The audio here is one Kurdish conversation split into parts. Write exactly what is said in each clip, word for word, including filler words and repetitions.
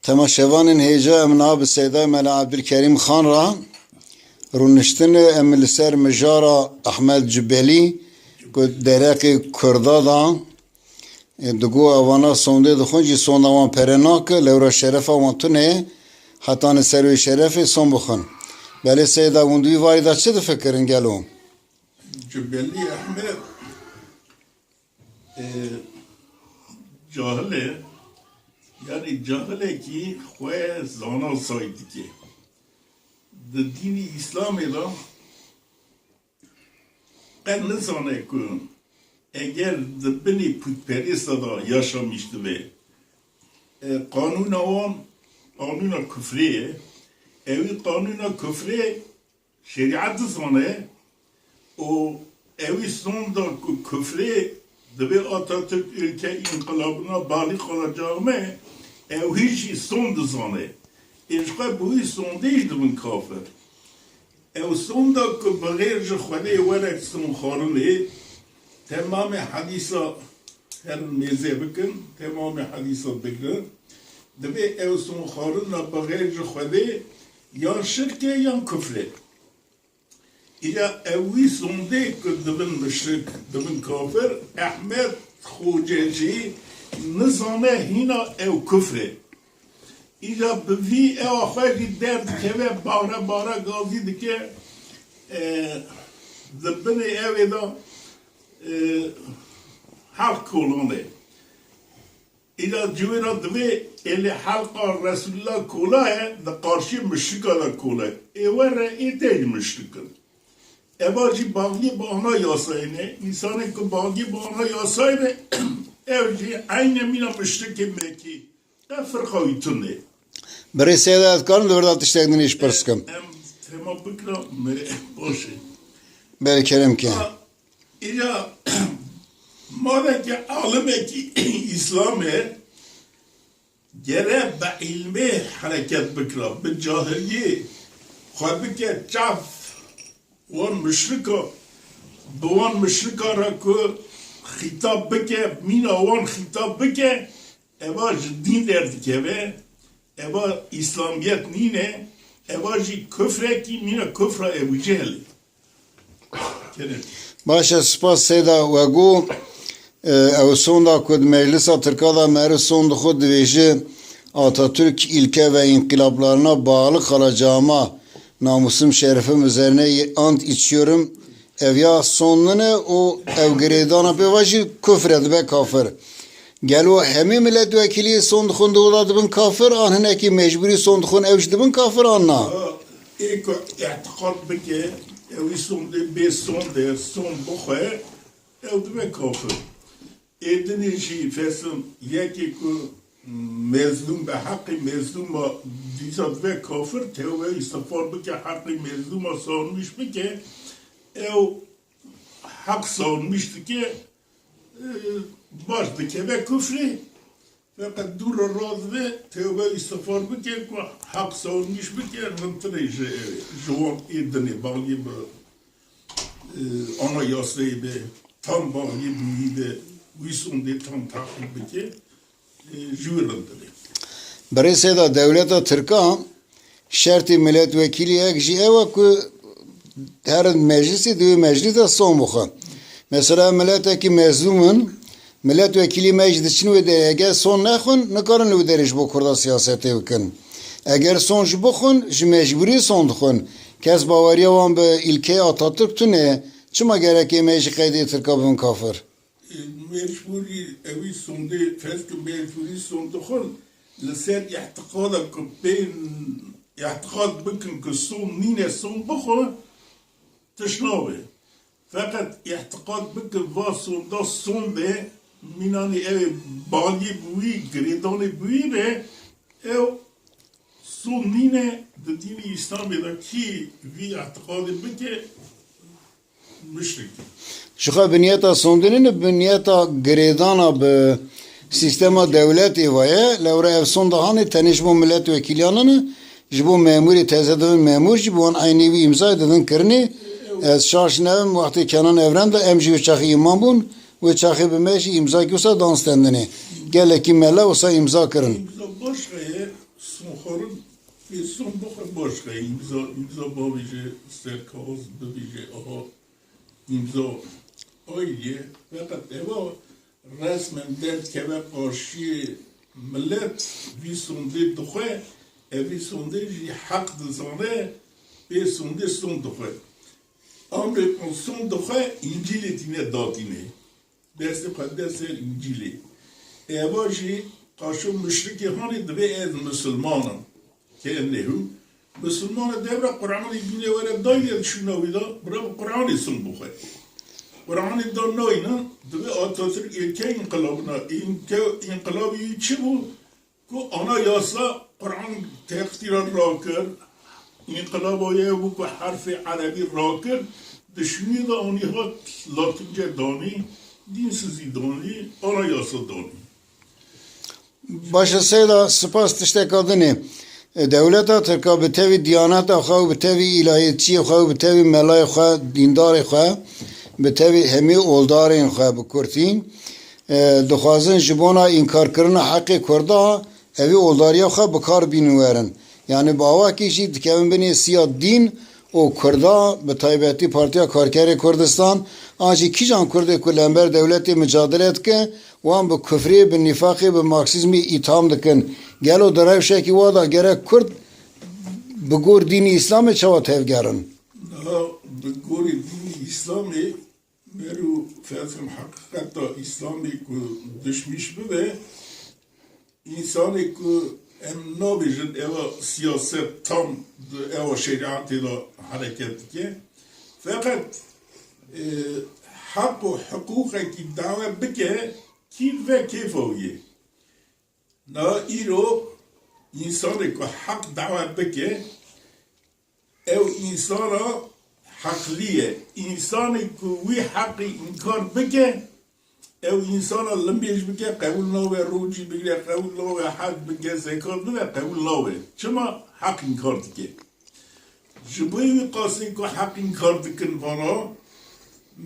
Temaşevanên hêja, em niha bi Seyda Mela Ebdulkerîm Xan re rûniştin e, em li ser mijara Ehmed Cubelî ku dereqê Kurda da, e, digo evana sondê dixwin jî sonda wan pere nake, lewra şerefa wan tune ye, hetanî ser wê şerefê son bixwin. Belê Seyda, hûn di wî varî de çi difikirin gelo? Cubelî Ehmed, e, cahil e. Yanî cahilekî xwe zana say dike. Di dînî Îslamê de qe nizane ku eger di binê pûtperêsa de yaşamîş dibe, e, qanûna wan qanûna kufrê ye. Ewî qanûna kufrê şerîet dizane û ewî sonda ku kufrê divê Atatürk ülke inqilabına bağlı kalacağıme, ewî jî son dizane. Ê ji xwe bi wî sondê jî dibin kafir. Ew sonda ku bi xêr ji Xwedê were son xwarinê, temamê hedîsa herin mêze bikin, temamê hedîsa digirin. Divê ew son xwarina bi xêr ji Xwedê yan şirk e yan kufr e. Îca ew wî sondê ku dibin muşrik, dibin kafir, Ehmed Xoce jî nizane hîna ew kufr e. Îca bi vî ewa xwe jî derdikeve, bare bare gazî dike, e, di binê ewê de, e, helq kolan e. Îca ci wê re divê êlê helqa Resulullah kola ye, di qarşî muşrika de kola ye. Ê were ê te jî muşrik in. Eva jî bağlî bi ana yasayê ne. Însanê ku bağlî bi ana yasayê ne, ew jî eynê mîna muşrikê Mekî. Qe firqa wî tune. Birê Seyda, ez karim di vir de tiştek din jî pirs kim? Em tema bikira me baş e. Belê, kerem ke. Ha, îca madem ke alimekî Îslam e, gere bi îlmê hereket bikira, bi cahiliyê xwe bike çav wan muşrika, bi wan muşrika re ku xîtab bike, mîna wan xîtab bike, eva ji dîn derdikeve, eva Îslamiyet nîne, eva jî kufrekî mîna kufra Ebû Cehilê. Kerem. Baş e, spas Seyda. We got, e, ew sonda ku di meclisa Tirka de meriv son dixwe dibêje, Atatürk ilke ve inkılaplarına bağlı kalacağıma namusum şerefim üzerine ant içiyorum. Ev ya son nine û ew girêdana pê ve jî kufr e, dibe kafir. Gelo hemî milletvekilî son dixwin di wila dibin kafir, an hinekî mecbûrî son dixwin ew jî dibin kafir an na? Ê ku îtiqad bike, ew î sondê bê sondê son bixwe, ew dibe kafir. Ê dinê jî fesin yekê ku mezlûm be, heqê mezlûma dîsa dibe kafir, tewbe îstixfar bike, heqê mezlûma savunmîş bike, ew heq savunmîş dike, e, baş dikeve kufrê. Feqet dû re radibe, tewbe îstixfar bike ku heq savunmîş bike, rintirê ji, ji wan ê dinê bağlî bi, e, anayasayê be, tam bağlî bi wî be, wî sondê tam teqîb bike, e, ji wî rintirê. Birê Seyda, dewleta Tirka şertê milletvekiliyek jî ew e ku herin meclisê, di wê meclî de son bixwe. Mesela milletekî mezlûm in, milletvekilî me jî diçin wê derê, eger son nexwin, nikarin li wê derê ji bo Kurda siyasetê bikin. Eger son jî bixwin, ji mecbûrî son dixwin. Kes baweriya wan bi îlkeyê Atatürk tune ye, çima gerek ê me jî qeydê Tirka bibin kafir? Mecbûrî ewî sondê, fez ku mecbûrî son dixwin, li ser îtiqada ku bên îtiqad bikin ku son nîne son bixwe, tişt nabe. Feqet îtiqad bikin va sonda sonde, mînanî ew ê balî bi wî, girêdanê bi wî be, ew son nîne di dînî Îslamê de kî vî îtiqadê bike, muşrik. Ji xwe bi niyeta sondinê ne, bi niyeta girêdana bi sîstema dewletê ve ye. Lewre ev sonda hanê tenê ji bo milletvekîliyan ne, ji bo memûrê teze dibin memûr jî bi wan eynê wî îmzayê didin kirinê. Ez şaş nebim, wextê Kenan Evren de em jî wê çaxê îmam bûn, wê çaxê bi me jî îmzayekî wisa dan stendinê. Gelekî mele wisa îmza kirin. Îmza baş heye, Sonxwarin pê son bixwe baş e. Îmza, îmza bavêje ser kaxez bibêje aha îmza ayrî ye. Feqet eva resmen derdikeve qarşiyê milet vî sondê dixwe, ev vî sondê jî heq dizane, pê sondê son dixwe. Amrê son dixwe Încîlê tîne datîne. Destê xwe de ser Încîlê. Eva jî qaşo muşrikê hanê divê ez misilman im. Ke em nehû. Misilmana devra Qur'anê bîne were dayne şûna wî da, bira bi Qur'anê son bixwe. Qur'anê da nayne, divê Atatürk êlkey înqilabina. Înke-, înqilabî wî çi bû? Ku anayasa Quran textîra rakir, înqilaba ye bû ku herfê erebî rakir, dişûnî de anî hat latince danî, dînsizî danî, anayasa danî. Baş e Seyda, spas tişteka din e. E, dewleta Tirka bi tevî diyaneta xwe û bi tevî îlahiyetçiyê xwe û bi tevî melayê xwe, dîndarê xwe, bi tevî hemî oldarên xwe bi kurtî, e, dixwazin ji bona înkarkirina heqê Kurda evî oldariya xwe bi kar bînin werin. Yanî bi awakî jî dikevin binê siya dîn û Kurda, bi taybetî Partiya Karkerê Kurdistan, an jî kîjan Kurdê ku li hember dewletê micadele dike, wan bi kufrê, bi nîfaqê, bi marksîzmê îtham dikin. Gelo di rewşekî wa de gerek Kurd bi gor dînî Îslamê çawa tevgerin? Niha bi gorî dînî Îslamê, mero ferzim heqîqeta Îslamê ku dişmîş bibe, însanê ku em nabêjin eva siyaset tam di eva şerîetê de hereket dike. Feqet, e, heq û hiqûqekî dawe bike, kî dive kêfa wî yê. Na îro însanê ku heq dawe bike, ew însana heqlî ye. Însanê ku wî heqî înkar bike, ew însana limbêj bike, qewil nabe, rocî bigire, qewil nabe, hec bike, zekat bide, qewil nabe. Çima? Heq înkar dike. Ji bo wî qasî ku heq înkar dikin vana,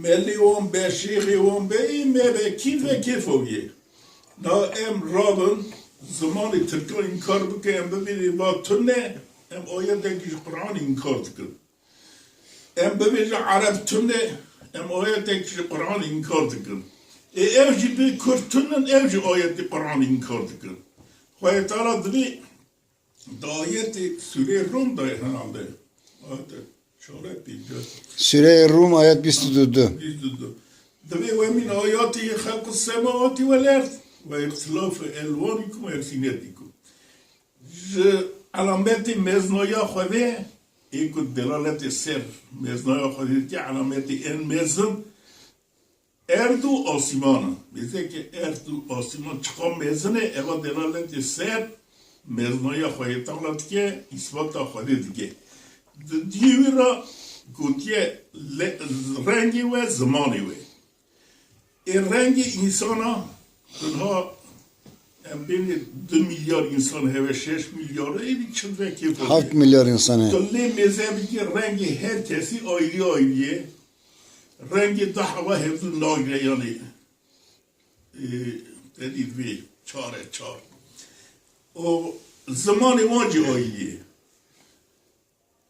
melê wan be, şêxê wan be, ê me be, kî ve kêfa wî ye. Na em rabin, zimanê tirkan înkar bikin, em bibêjin va tune, em ayetekî ji Quranê înkar dikin. Em bibêjin ereb tune, em ayetekî ji Quranê înkar dikin. Ê ev jî bê kurd tune, ev jî ayetê Quranê înkar dikin. Xwedê Teala divê Di ayetê Sûreyê Rum de herhalde. Ayet çar e pênc e. Sûreyê Rum ayet bîst û du. Bîst û du. Divê wemîn ayatê xelqu semawatî wal erd ve îxtilafê elwanîkum ve elsinetikum. Ji elametê meznaya Xwedê, ê ku delaletê ser meznaya Xwedê dike, elametê en mezin, Erd û asîman in. Mêzeke erd û asîman çiqa mezin e, eva delaletê ser mezinaya Xwedê Teala dike, îsbata Xwedê dike. Di diyê wî re gotiye le-, rengê we, zimanê we. Ê rengê însana, niha em bênê du milyar însan heve, şeş milyar, êdî çi vekê xwe. Heft milyar însan e. Tu lê mêze bikî, rengê her kesî ayrî ayrî ye. Rengê du heva hevdû nagire, yanî, e, te dît vê çar e, çar. O zimanê wan jî ayrî ye.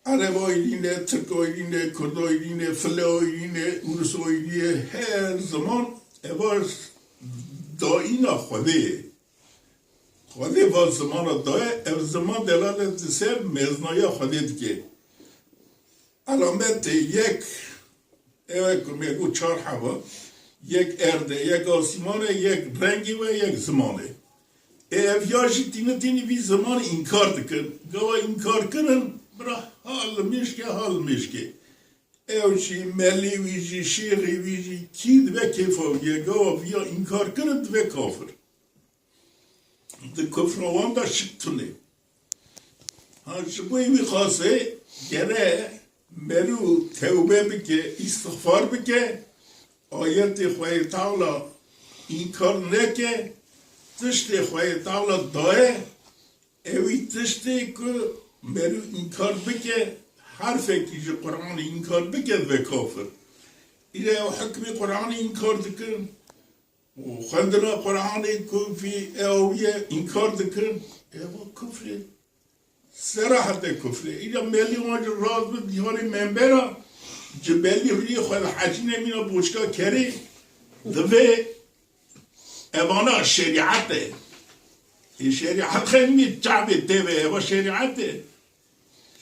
Ereb ayrî ne, Tirk ayrî ne, Kurd ayrî ne, File ayrî ne, Ûris ayrî ye. Her ziman eva dayîna Xwedê ye. Xwedê va zimana daye, ev ziman delalet li ser mezinaya Xwedê dike. Elametê yek, ew e ku me got çar heva, yek erd e, yek asîman e, yek rengê we, yek ziman e. Ê ev ya jî tîni tînî vî zimanê înkar dikin. Gava înkar kirin, bira ha li mêşke, ha li mêşke. Ew jî, melê wî jî, şêxê wî jî, kî dibe kêfa wî ye, gava viya înkar kirin dibe kafir. Di kufra wan de şik tune. Ha, ji bo wî qasê gere merû tewbe bike, îstixfar bike, ayetê Xwedê Teala înkar neke, tiştê Xwedê Teala daye, ewî tiştê ku merû înkar bike, herfekî ji Quranê înkar bike dibe kafir. Îre ew hikmê Quranê înkar dikin. Û xwendina Quranê ku vî ew ye înkar dikin. Ev kufrê. Serahete kufrê. Îda melî wan ji rast bi dîwarê membera, ji belî rûyê xwe li hecîne mîna boçka kerê, divê evana şerîet e. Ê şerîet xemî çavê tê ve, eva şerîet e.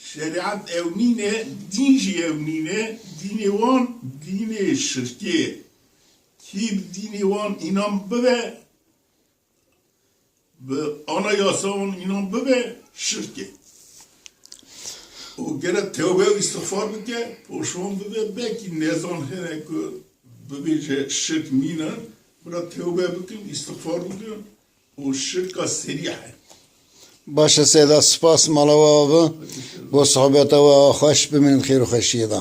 Şerîet ew nîne, dîn jî ew nîne, dînê wan, dînê şirkê. Kî bi dînê wan înan bibe, bi anayasa wan înan bibe, şirk e. Û gere tewbe û îstixfar bike, poşwan bibe, belkî nezan hene ku bibêje şirk nîne, bira tewbe bikin, îstixfar bikin û şirka serî e. Baş e Seyda, spas mala we bi. Bo sohbeta we xweş, bimînin xêr û xweşiyê de.